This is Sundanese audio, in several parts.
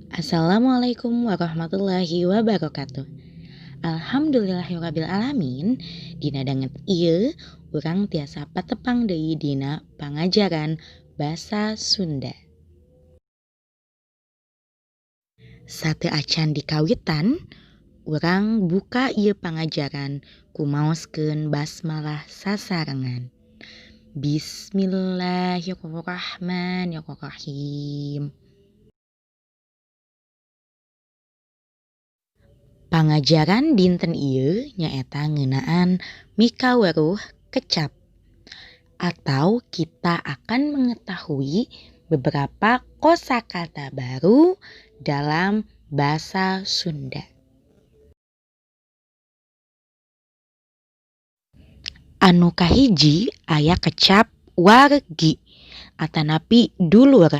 Assalamualaikum warahmatullahi wabarakatuh. Alhamdulillahirabbil alamin. Dina danget ieu urang tiasa patepang deui dina pangajaran basa Sunda. Sateu acan dikawitan, urang buka ieu pangajaran ku maoskeun basmalah sasarengan. Bismillahirrahmanirrahim. Pangajaran dinten ieu nyaeta ngeunaan mikaweruh kecap. Atau kita akan mengetahui beberapa kosakata baru dalam bahasa Sunda. Anu kahiji aya kecap wargi atanapi dulur.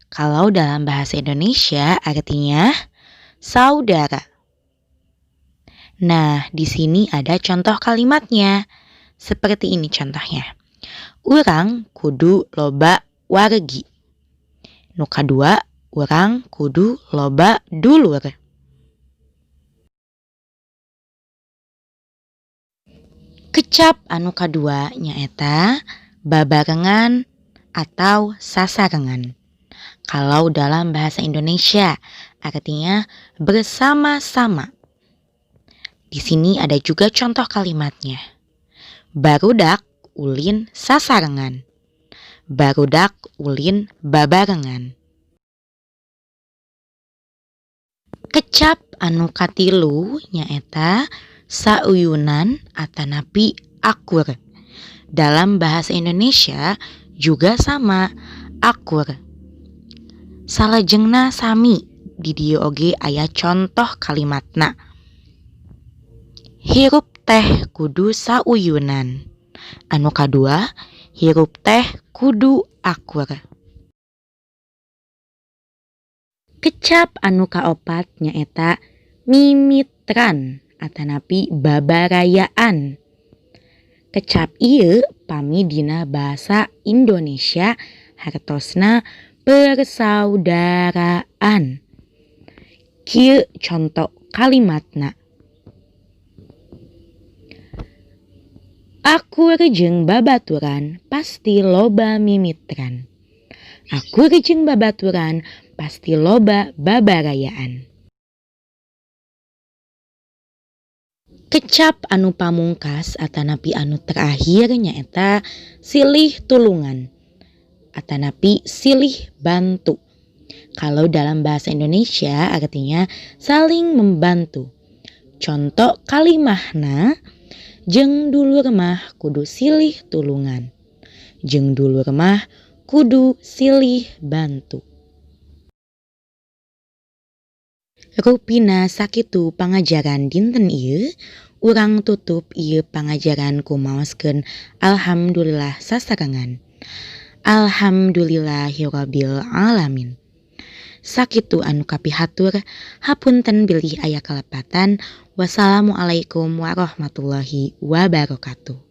Kalau dalam bahasa Indonesia artinya saudara. Nah, di sini ada contoh kalimatnya. Seperti ini contohnya. Urang kudu loba wargi. Nu kadua, urang kudu loba dulur. Kecap anu kadua nyaeta babarengan atau sasarengan. Kalau dalam bahasa Indonesia artinya bersama-sama. Di sini ada juga contoh kalimatnya. Barudak ulin sasarengan. Barudak ulin babarengan. Kecap anu katilu nyaeta sauyunan atanapi akur. Dalam bahasa Indonesia juga sama, akur. Salajengna sami di dieu oge aya contoh kalimatna. Hirup teh kudu sauyunan. Anu kadua, hirup teh kudu akur. Kecap anu kaopat nyaeta mimitran atanapi babarayaan. Kecap ieu pami dina bahasa Indonesia hartosna persaudaraan. Kieu conto kalimatna. Akur jeung babaturan pasti loba mimitran. Akur jeung babaturan pasti loba babarayaan. Kecap anu pamungkas atanapi anu terakhir nyaeta silih tulungan atanapi silih bantu. Kalau dalam bahasa Indonesia artinya saling membantu. Contoh kalimahna, jeung dulur mah kudu silih tulungan. Jeung dulur mah kudu silih bantu. Rupina sakitu pangajaran dinten ieu, urang tutup ieu pangajaran ku maoskeun alhamdulillah sasarengan. Alhamdulillahirabbil alamin. Sakitu anu kapihatur, hapunten bilih aya kalepatan. Wassalamualaikum warahmatullahi wabarakatuh.